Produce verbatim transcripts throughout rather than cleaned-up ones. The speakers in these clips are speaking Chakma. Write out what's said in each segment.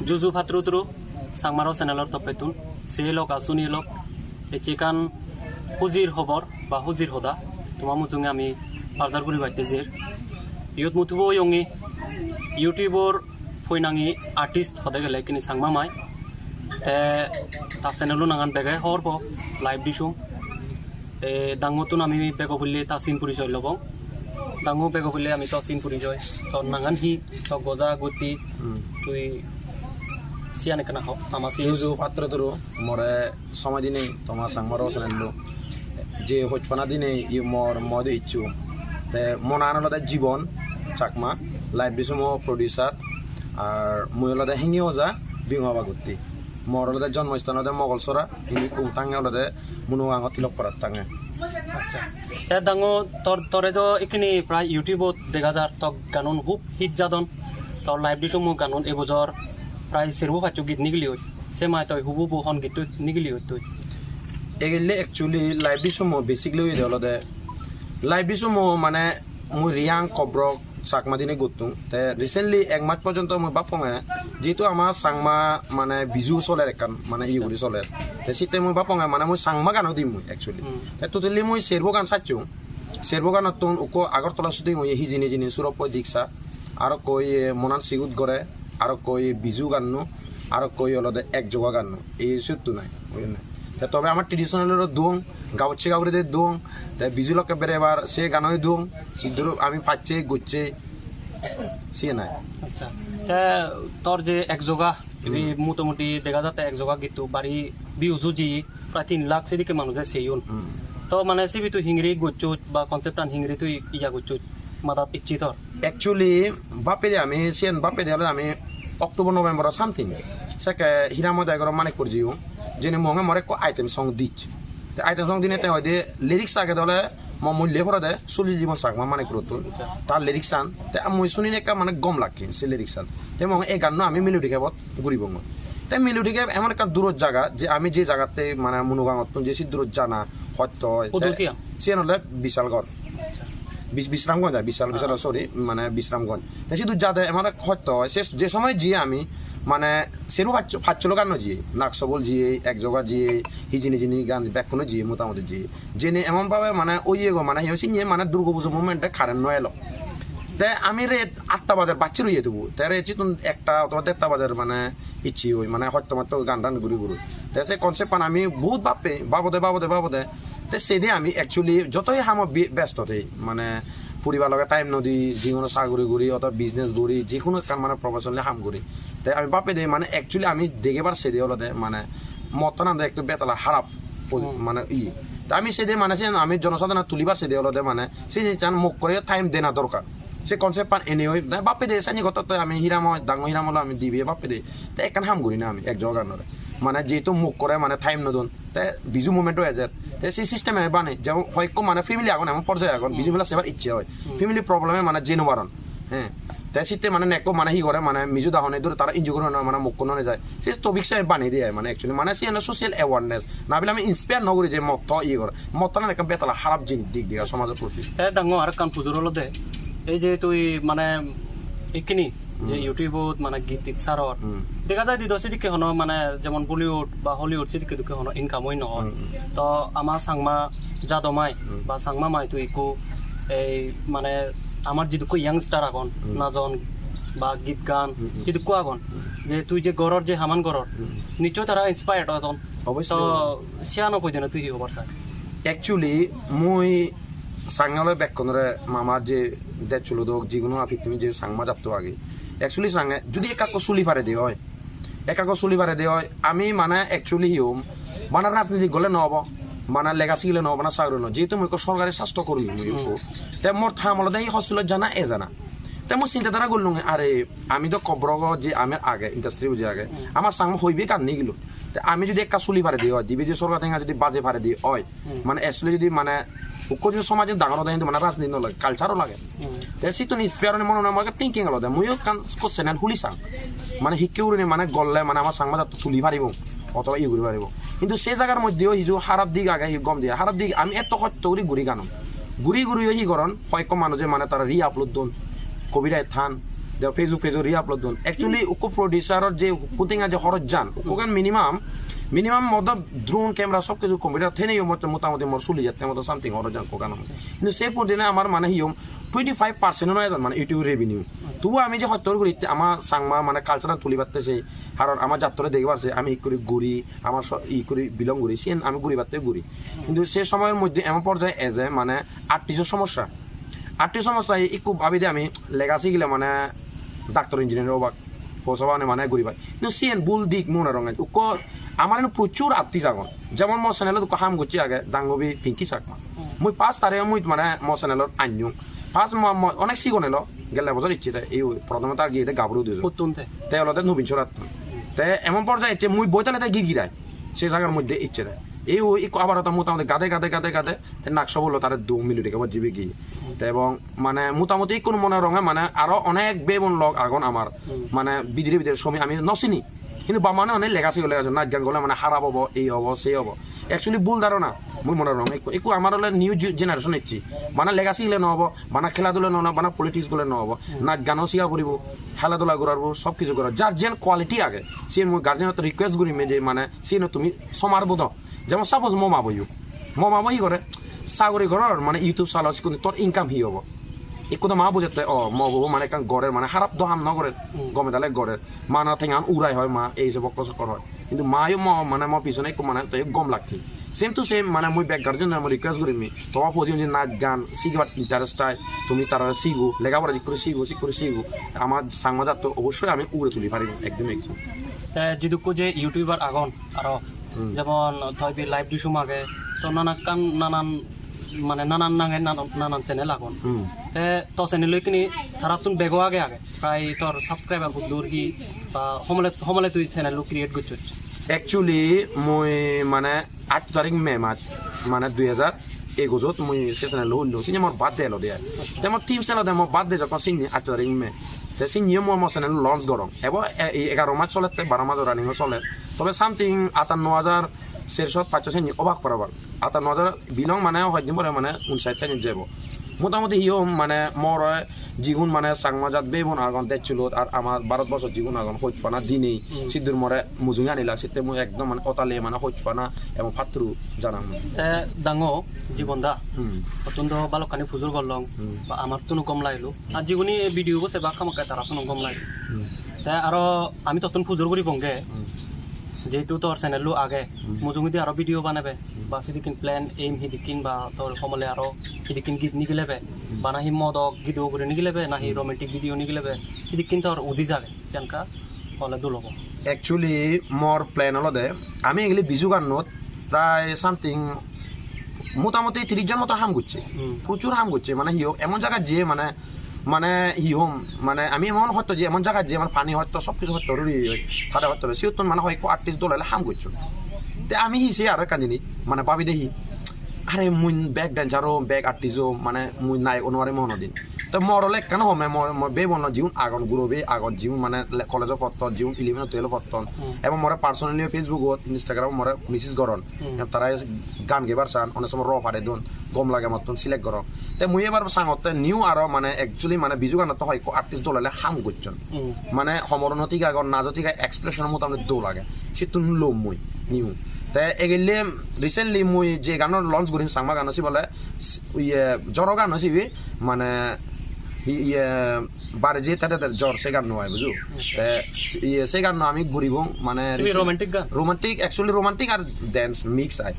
Juju patturu turu, Changmaro channelor toppettun, se lok a suni lok, ecche ekkan hujir hobor ba hujir hoda, toma mujunge ami parjar guribatte jer. Iyot mui tubo oyonge, YouTube-or poinangi artist hode gele ekkini Changma mai, te ta channel-o nangan bege hobor po, Live Disum. E, dangottun ami bego pulle ta sin porijoy lobong. Dango, bego pulle ami to sin porijoy. Tor nangan hi, to goja gotti, Hmm. tui siyan ekkana ho, ama si. Juju patturu turu, more somoi dinei, toma Changmaro channel-lo. Je hojpana dinei, i mor moidu icchu. Te mo nangan olode Jibon Chakma, Live Disum-o producer, ar mui olode Hengi Oja, Bingwa Bagutti. Mor olode jonmosthan olode Mogolsora, indi kum thange olode Munugangot Tilok Parat thange. Accha. Te dango tor, tore do ikkini prai YouTube-ot dega jar, to ganun hub hit jadon. Tor Live Disum-o ganun e bojor prai serbo paccho git nigili oi. Se mai toi hubu bu hon gittu nigili oi tui? Egille actually Live Disum-o basically oyede olode Live Disum-o mane mui Riyang Kobrok Chakma dinei gottung. Te recently ek mas porjonto mui bapponge, jehetu ama Changma mane Biju soler ekkan, mane iye guri soler. Te sitte mui bapponge mane mui Changma gano dim mui actually. Hmm. Te totally mui serbo gan sacchung. Serbo ganottun ukko Agartala shooting oye Hijini Hijini Surop Poi Diksa, arokko oye Monan Sigut Gore, arokko oye Biju ganno, arokko oye olode Ek Joga ganno. Ei sutto nai, bujonne? Te tobe amar traditional oro duong, gabocche gaburi de duong, te Biju lokke berebar se gano duong, sidduru ami pacche gocche, siye nai. Accha. Te tor je Ek Joga, ibe Hmm. motamuti dega jatte Ek Joga gitto bari views uji, prai tin lakh sedokke manuje seyon. Hmm. To mane sibe tui hingiri gocchoj ba concept-an hingiri tui iya gocchoj, madat icche tor? Actually, bappede ami, siyen bappede ole ami October, November something. Sekke Hiramoy dagoro Manikpur jiyong. Jeni monge more ekko item song dich. Te item song dine te hoide lyrics agede ole mo mulle porede Surjit Jibon Chakma Manikpurottun. Tar lyrics-an. Te mui sunine ekka mane gom lakke se lyrics-an. Te monge ei ganno ami melody kebot guribongoi. Te melody keb emon ekkan durot jaga, je ami je jagatte mane Munugangottun je siddurot jana hosto oi. Hudu te siyan? Siyan ole Bishalgarh. Bis-, Bisramganj, ai, Bishal, Bishal, ah, sorry, mane Bisramganj. Te sidu jade emon ek hosto oi, se, je somoy jiye ami, mane, seru paccho, paccho logan no jiye, Nagsobol jiye, Ek Joga jiye, Hijini Hijini gan, bekkuno jiye, motamuti jiye. Jene emon bhabe, mane, oye go, mane, he, sinye, mane, Durga Pujo moment-e current no elo. Te ami ret atta bajar bacche roye tubu. Te ret jitun ekta otoba derta bajar, mane, icche oi, mane, hotto motto gan dan guri guri. Te se concept-an ami bohut bhappe, bhabode, bhabode, bhabode. Te sede ami actually joto hi hamo bi-, besto thei, mane poribar loge time no di, jiguno saguri guri, oto business guri, jikuno ekkan mane professionally ham guri. Te ami bhappe de mane actually ami degebar sede olode mane mottan ando ektu betala harap po-, Hmm. mane iye. Te ami sede mane siyen ami jonosadhorone tulibar sede olode mane se jinissan mokkore time dena dorkar. Se concept-an ene oi, te bhappe de sani gototte ami Hiramoy, dango Hiramoy loi ami dibe bhappe de. Te ekkan ham guri na ami Ek Joga ganore. Mane jehetu mokkore mane time no don. Te Biju moment-o ejer. Te se system-e bane, jemon hoyekko mane family agon, emon porjai agon, Hmm. Biju mela sebar icche oi. Hmm. Family problem-e mane jei no paron. He. Te sitte mane nekko mane hi gore, mane Mijo da hone dure tara enjoy gore na, mane mokko no nejai. Se topic se bane de ai, mane actually, mane se social awareness. Na bile ami inspire no guri je motto iye gore. Motto na ekkan betala harap jin dik diga somajor proti. Te dango arekkan pujor olode, ei je tui mane ikkini je Hmm. YouTube-ot mane git tit saror. Hmm. Dega jai di do sidikke hono mane jemon Bollywood ba Hollywood sidikke dukke hono income oi no hor. Hmm. To ama Changma jado mai Hmm. ba Changma mai tui ikko ei mane amar jidukko youngster agon, Hmm. najon ba git gan Hmm. jidukko agon. Hmm. Je tui je goror je haman goror, Hmm. nichchoi tara inspired odon. Obviously. To siyano poidene tui hi hobar sar? Actually, mui Changma loi bekkunore mamar je dej chulodok, jiguno a pittimi je Changma jatto agi. Actually, Changma judi ekka ekko suli pare de oi, ekka ekko suli pare de oi, ami mane actually hi hom, bana rajniti gole no obo, bana lega sigile no obo, bana sagori no. Jehetu mui ekko sorkari sastho kormi mui Hmm. ekko. Te mor tham olode ei hospital jana e jana. Te mui sinte dhara gollung, are ami do Kobrogo je ami age, industry bo je age, Hmm. amar Changma hoibe ekkan nigilo. Te ami judi ekka suli pare de oi, dibe je sorkar tenga judi baje pare de oi, Hmm. mane actually judi mane ukko judi somaj dangor ode hintu mane rajniti no lage, culture-o lage. Hmm. Te sittun inspire one mone mone amar thinking olode, muiyo ekkan ekko channel huli sang. Mane hikke gurinei mane golle mane amar Changma jatto tuli paribo, otoba iye guri paribo. Hintu se jagar moddheyo hiju harap dik age, hi gom dik, harap dik ami etto hosto guri guri ganon. Guri guriyo hi goron, hoyekko manuje mane tara re-upload don, copyright than, De Facebook page-ot re-upload don. Actually, ukko producer-or je ukko tenga je horoj jan, ukko gan minimum, minimum modo drone camera sob kichu computer thene yo mot-, motamuti mor suli jatte moto something horoj jan ukko gan. Hintu se pordine amar mane hi hom twenty five percent-o noi mane YouTube revenue. Tubu ami je hottor guri itte ama Changma mane culture-an tuli patte se, haron ama jattore degi parse, ami ikkuri guri, ama so-, ikkuri belong guri, siyen ami guri patte guri. Hintu se somoyor moddhe emon porjaye eje mane artist-o somosya. Artist somosya ikku bhabi de ami lega sigile mane doctor engineer obak, posa bane mane guribai. Hintu siyen bul dik mone ronge. Ukko amar eno prochur artist agon. Jemon mo channel-ot ukko ham gocche age, Dangubi Pinky Chakma. Mui first tare mui mane mo channel-ot annyung. First mo, mo onek sigon elo, gelle bojor icche te, ei prothome tar giye de gaburu dijo. Huttun te? Te olode Nubin Sorat. Te emon porjaye icche mui boi tale te girgirai. Se jagar moddhe icche te. Ei ikko abar ta motamuti gade, gade, gade, gade. Te nak sobollo tare do military camp-ot jibe gi. Te ebong mane motamuti ikkunu mone ronge mane aro onek bebon lok agon amar. Hmm. Mane bidire bidire somi ami no sini. Hintu ba mane onek lega sigole ajon, naj gan gole mane harap obo, ei obo, sei obo. Actually bul dharona, mui mone ronge ikku. Ikku amar ole new ge-, generation ecche. Bana lega sigile no obo, bana khela dula no obo, bana politics gole no obo. Hmm. Naj gano siga puribo, khela dula gorarbo, sob kichu gorarbo. Jar jiyan quality age, siyen mui guardian-otte request gurim je mane siyen tumi somar bodo. Jemon suppose mo ma boyo. Mo ma bo hi gore? Sagori goror, mane YouTube salor, sikkun tor income hi obo? Ikku do ma bujette, o, mo bo mane ekkan gorer, mane harap do ham no gorer, hmm, gome dale gorer. Mana tengan urai hoi ma, ei je bokko sokkor hoi. Hintu ma yo mo, mane mo pisone ikku mane te gom lakke. Same to same, mane mui bek guardian-ore mui request gurim mi, toma pojiyun je naj gan sigibar interest thai, tumi tarare sigo, lega pora jikkuri sigo, sikkuri sigo. Ama Changma jatto obossoi ami ugure tuli paribo, ekdom ekdom. Te jidukko je YouTuber agon, aro Hmm. Jemon toi bi Live Dusum age, to nanakkan nanan, mane nanan nange nanan, nanan channel agon. Hmm. Te to channel ikkini tarattun bego age age. Prai tor subscriber huddur hi ba homole, homole tui channel-o create gocchos? Actually, mui mane aat tarik May mas, mane dui hajar egojot mui se channel-o hullung. Sinni mor birthday elode ai. Te mor theme elode mor birthday jokkon sinni aat tarik May. Te sinniyo mui mor channel-o launch gorong. Ebo e-, e-, egaro mas solette, baro mas running-o soler. Tobe something atanno hajar serso paccho senni obak parapang. Atanno hajar belong mane hoyekdin pore mane unsat senni jebo. Motamuti hi hom mane more jigun mane Changma jat bebun agon dejsulot ar ama Bharat borsot jigun agon hojpana dinei Hmm. siddur more mujunge anila sitte mui ekdom mane otale mane hojpana ebong patturu janang. Te dango Jibon da, Hmm. Tottun do balokkani pujor gorlong, Hmm. ba amattun gom lagilo. Ar jiguni ei video bo sebak hamakkai tarattun gom lagilo. Hmm. Te aro ami tottun pujor guribonge, Hmm. jehetu tor channel-o age, Hmm. mujungedi aro video banebe, Hmm. ba sidikkin plan aim hidikkin ba tor homole aro hidikkin git nigilebe, Hmm. ba nahi modok gido guri nigilebe, nahi Hmm. romantic video nigilebe, hidikkin tor udis age, siyanka hole dol obo. Actually, mor plan olode, ami egili Biju gannot prai something motamuti tiris jon moto ham gocche. Hmm. Prochur ham gocche, mane hi hom, emon jagat je mane, mane hi hom, mane ami emon hoyto je emon jagat je mane pani hoyto sob kichu hoyto ruri oi, thade hoyto ruri. Siyottun mane hoyekko artist dol ele ham gocchon. Te ami hi se aro ekkan jinis, mane babi de hi, are mui back dancer o, back artist o, mane mui nayok o no parim hono din. Te mor ole ekkan home, mor, mor bebonno jiun agon, guro be agon, jiun mane le-, college-o potton, jiun eleven twelve potton. Hmm. Ebong more personally Facebook-ot, Instagram-ot more message goron. Hmm. Em, tara es-, gan gebar san, onek somoy ro pare don, gom lage mottun select goron. Te mui ebar sangotte new aro mane actually mane Biju ganot to hoyekko artist dol ole ham gocchon. Hmm. Mane homoro no thik agon, najo thik age, expression-o motamoti dol age. Sittun lom mui new. Te egelle recently mui je gano launch gurim, Changma gano, sibe ole s-, iye, joro gano sibe, mane, i-, iye, bare je tede tede jor se ganno ai, bujo? Te s-, iye, se ganno ami guribong, mane, sibe recent-, romantic gan? Romantic, actually romantic ar dance mix ai.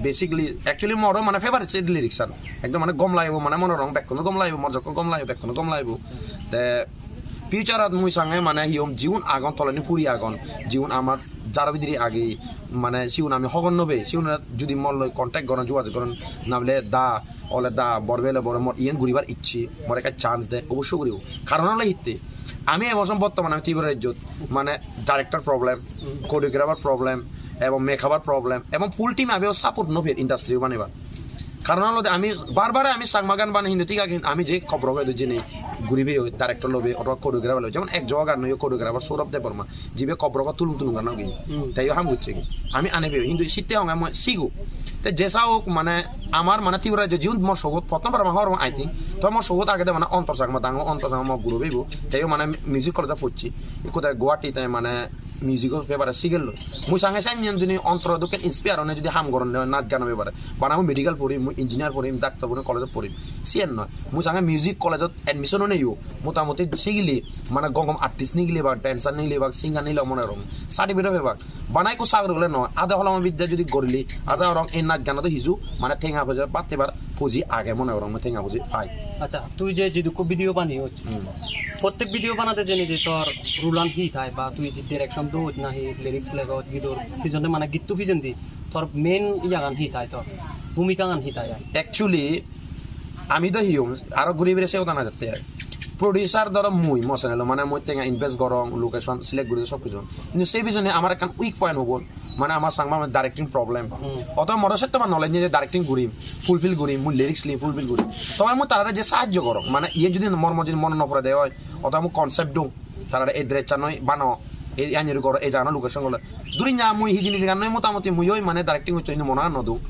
Basically, actually moro mane favorite se lyrics an. Ekdom mane gom lagibo, mane mone rong bekkuno gom lagibo, mor jokko gom lagibo, bekkuno gom lagibo. Te future-ot mui sange mane hi hom, jigun agon toledi puri agon, jigun amar jaro bidire age, mane sigun ami hobor no pei, sigun judi mor loi contact goron, jogajog goron, na bile da, ole da, bor bele bor, mor iyen guribar icche, mor ekka chance de, obossoi guribo. Karon ole hitte, ami ebo som bortomane ami Tripura rajyot, mane director problem, choreographer problem, ebong makeup-or problem, ebong full team ami support no per industry banebar. Karon olode ami bar bar ami Changma gan bane hintu thik age, ami je Kobrogo edu jeni guribe oi, director lobe, oto choreographer lobe, jemon ek joga gan noi choreographer Saurabh Debbarma, jibe Kobrogo Tulung Tulung gan ogi, Hmm. teyo ham gocche gi. Ami ane be, hintu sitte honge mui sigo. Te jesa ok, mane amar mane Tripura rajyo jiun mor sogot prothom bar ama hor, I think, to mor sogot agede mane Ontor Chakma, dango Ontor Chakma, mo guro bebo, teyo mane music college-ot pocche, ikko te Guwahati te mane music-or bepare sigello. Mui sange sanyen juni Ontor dokken inspire one judi ham goronne oi naj gano bepare, bana mui medical porim, mui engineer porim, doctor porim, college-ot porim, siyen noi. Mui sange music college-ot admission oneyo, motamoti sigile, mane gom gom artist nigile bak, dancer nigile bak, singer nigile mone gorong, certificate pebak. Bana ekko sagori bole noi, ade holom bidde judi gorile, aja gorong ei naj ganot hiju mane tenga poje pattebar puji age mone gorong, mui tenga puji pai. Accha, tui je jidukko video baneyos, Hmm. prottek video banade jeni je tor rule-an hi thai ba tui je direction dos nahi lyrics legos gidor pijonde, mane gitto pijendi tor main iyagan hi thai, tor bhumikagan hi thai ar? Actually, ami do hiyom, aro guri bere se hoda na jatte ai. Producer dhoro mui, mo channel-o, mane mui tenga invest gorong, location select guri sob kichu. Hintu sei bijone amar ekkan weak point hobon, mane amar Changma mane directing problem. Hmm. Oto moro setto ba knowledge nei je directing gurim, fulfill gurim, mui lyrics li fulfill gurim. Tobe mui tarare je sahajjo gorong, mane iye judi mor mor judi mone no pore de oi, oto mui concept dung, tarare ei dress-an oi bano, ei anjuri goro, ei jagano location golo. Duri nya mui hijeni jegan noi motamoti mui oi mane directing gocchong, hintu mona no dung.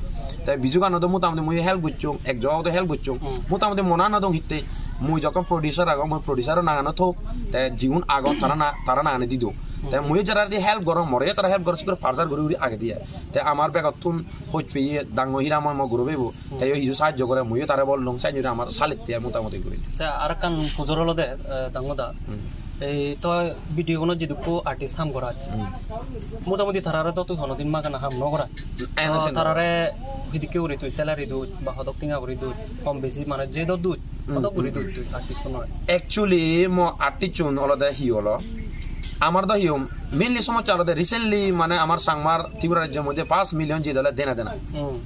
Te Biju gano do motamoti mui help gocchong, ek joga do help gocchong. Hmm. Motamoti mona no dung hitte mui jokkon producer agong, mui producer-o nangano thok, te jigun agon tara na, tara nangani di dung. Te Hmm. mui jara di help gorong, more tara help gorong, sikkure parjar guri guri age diye. Te amar begottun hoj peye dango Hiramoy mo guro bebo, Hmm. teyo hiju sahajjo gore, muiyo tare bollong, sahajjo gore amar salette ai motamoti guri. Te arekkan pujor olode, eh, dango da. Hmm. Ei to video gunot jidukko artist ham goras. Hmm. Motamoti tarare to tui honodin magana ham no goras. Eh, To no, sen no. tarare hidikke guri tui salary doj ba hodok tenga guri doj, hom besi mane je do doj, Hmm, hodok guri hmm. doj tui artist-unore? Actually, mo artist-un olode hi olo? Amar do hi hom, mainly somossa olode recently mane amar Changmar Tripura rajyo moddhe paanch million jidole dena dena. Hmm.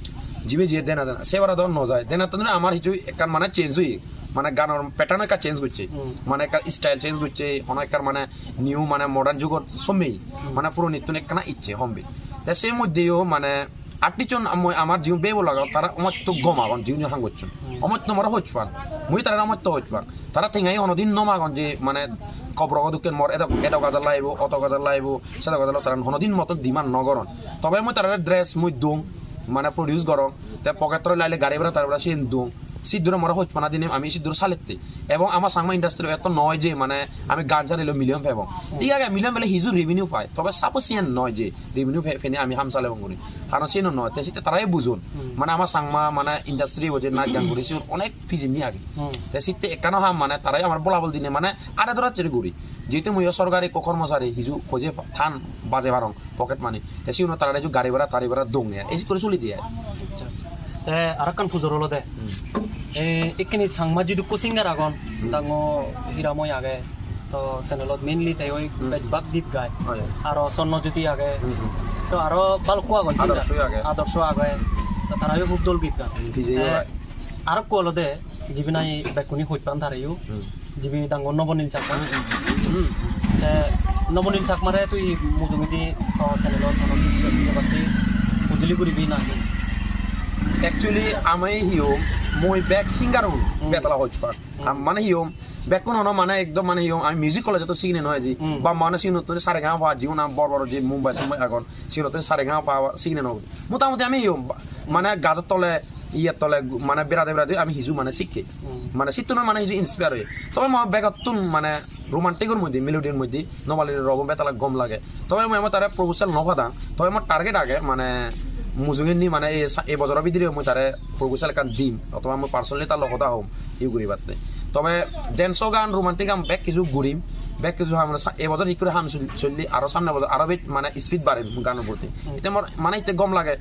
Jibe jiye dena dena. Se bara do no jai. Dena to amar hichu ekkan mane change oye. Mane ganor pattern ekka change gocche. Hmm. Mane ekka style change gocche, hono ekka mane new mane modern jugor sommey. Hmm. Mane puronittun ekkana icche hombe. Te se moddheyo mane artist-un am-, amar jigun bebo lagon, tara omottun gom agon, jigun ham gocchon. Hmm. Omottun amar hoj pan. Mui tara omottun hoj pan. Tara tengai honodin no magon je mane kobrogo dokken mor edok, edok hajar lagibo, otok hajar lagibo, sedok hajar lagibo, tara honodin moton demand no goron. Tobe mui tarare dress mui dong, mane produce gorong, te pocket-ot laile gari bhara tar bhara siyen dong. Siddur more hojpana dinei ami siddur salette. Ebong ama Changma industry etto noi je mane ami gan sanile million pebong. Thik age, million pele hiju revenue pai. Tobe suppose siyen noi je revenue pe-, pene ami ham salebong guri. Karon siyen noi. Te sitte tarayo bujon. Hmm. Mane ama Changma mane industry bo je naj gan guri sigun onek pijendi age. Hmm. Te sitte ekkano ham mane tarayo amar bolabol dinei mane ade dora cheri guri. Jehetu mui o sorkari ekko kormosari, hiju hoje than baje parong pocket money. Te sigun tarare ju gari bhara, tari bhara dong ne. Ei sikkuri suli diye. Te arekkan pujor olode. Hmm. E, ikkini Changma jidukko singer agon, Hmm. dango Hiramoy age. To channelot mainly te oi Hmm. bej bak git gai. Oh, yeah. Aro Sonno Jyoti age. Hmm, hmm. To aro balukko agon singer. Adorsho age. Adorsho age. To tarayo hub dol git gan. Hmm, Vijay Te age. Arekko olode jibe nahi bekkune hoj pan tareyo. Hmm. Jibe dango Nobonil Chakma. Hmm. Te Nobonil Chakmare tui mujungedi to channelot hono video batti bujili guribi nahi? Actually, ami hi hom, mui bek singer un, Hmm. betala hoj pan. Hmm. Am-, mane hi hom, bekkun hono mane ekdom mane hi hom, ami music college-ot to sigine noi ji. Hmm. Ba mane sigunot to sare ga pa jigun am bor bor je Mumbai Sumbai agon, sigunot to sare ga pa sigine noi. Motamoti ami hi hom, ba-, mane gajor tole, iyer tole, gu-, mane berade berade ami hiju mane sikke. Hmm. Mane sittun mane hiju inspire oye. Tobe mo begottun mane romantic-or moddhe, melody-r moddhe, Nobonil Robo betala gom lage. Tobe mui emo tare proposal no padang. Tobe mor target age, mane mujungedi mane ei sa-, ei bojoro bidire mui tare proposal ekkan dim. Otoba mui personally tar loi hoda hom, iye guribatte. Tobe dance gan, romantic gan bek kiju gurim, bek kiju ham, sa-, ei bojor ikkuri ham sul-, sulli, aro samne bojor aro bej mane speed barim ganor proti. Hmm. Ete mor mane ete gom lage,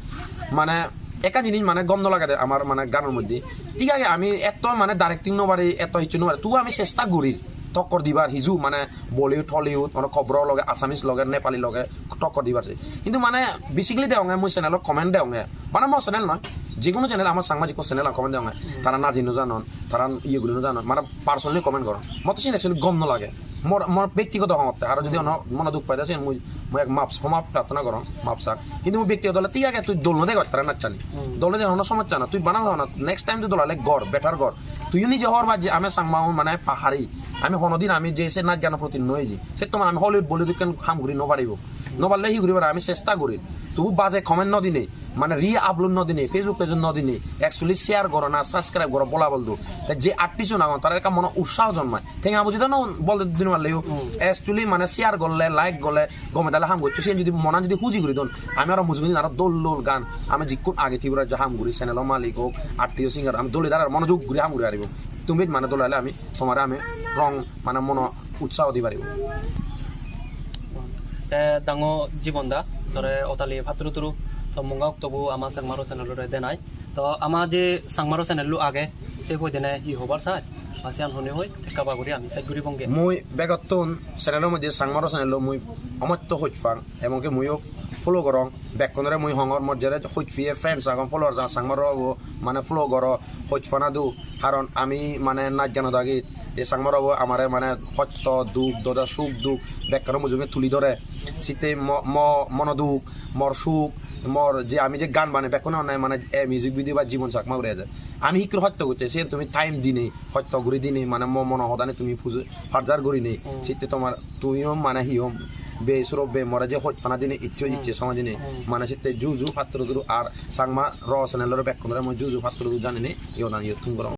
mane ekka jinis mane gom no lagede amar mane ganor moddhe. Thik age, ami etto mane directing no pari, etto hissu no pari. Tubu ami chesta guri tokkor dibar hiju mane Bollywood, Hollywood, mane kobro loge, Assamese loge, Nepali loge tokkor dibar se. Hintu mane basically degonge mui channelot comment degonge. Mane mo channel noi, je hono channel, ama Changma jikko channel, comment degonge. Tara naji no janon, tara iye guri no janon, mane personally comment goron. Mor to siyen actually gom no lage. Mor, mor bektigoto hongotte, aro jodi ono mone duk paide, siyen mui, mui ek map, homa prarthona gorong, map sak. Hintu mui bektigoto ole thik age, tui dol no degoj tara nachchani. Hmm. Dol no degoj hono somossa no, tui bana hono, next time tui dol ole gor, better gor. Tuiyo nije hobor paj je ami Changma un mane pahari. Ami honodin ami je se nach gano proti noi je. Se tomar ami Hollywood Bollywood dokken ham guri no paribo. No parle hi guri pare, ami chesta guri. Tubu baje comment no dinei. mane re-upload no dine, Facebook page no dine, actually share goro na subscribe goro bola boldu. Te je artist un agon, tara ekka mono utsaho jonmai. Tenga buji do no bolde din male yo. Hmm. Actually mane share gorle, like gorle, gome dale ham goccho. Siyen jodi monan jodi huji guri don, ami aro mujungedi aro dol dol gan, ami jikkun age Tripura rajyo ham guri, channel o malik ok, artist singer, ami dole dale monojog guri ham guri aribo. Tumi mane dole dale ami tomare ami rong mane mono utsaho di paribo. Te dango Jibon da, tore otali patturu turu, to munga oktobu ama Changmaro channel ore denai. To ama je Changmaro channel lu age, se hoidene hi hobar sai? Ba siyan hone hoi, te kaba guri ami sej guri bonge. Mui begottun channel o moddhe Changmaro channel lu mui omotto hoj pang, emon ki muiyo follow gorong, bekkunore mui hongor, mor jere hoj piye friends agon, followers agon, Changmaro obo, mane follow goro, hoj pana do, karon ami mane naj ganot agi, ei Changmaro obo amare mane hotto duk, doda suk duk, bekkano mujunge tuli dore. Sitte mo, mo, mono duk, mor suk, mor je ami je gan bane bekkune honne mane e music video ba Jibon Chakma ure eje. Ami hikkur hotto gotte, siyen tumi time dinei, hotto guri dinei, mane mo mono hodani tumi pujo parjar gurinei, hmm, sitte tomar tumiyo mane hi hom, be suro be more je hoj pana dinei, icche, hmm, icche somoi dinei, hmm, mane sitte ju ju patturu turu ar Changmaro channel ore bekkunore mui ju ju patturu turu janeinei, iyodan iyot thum gorong.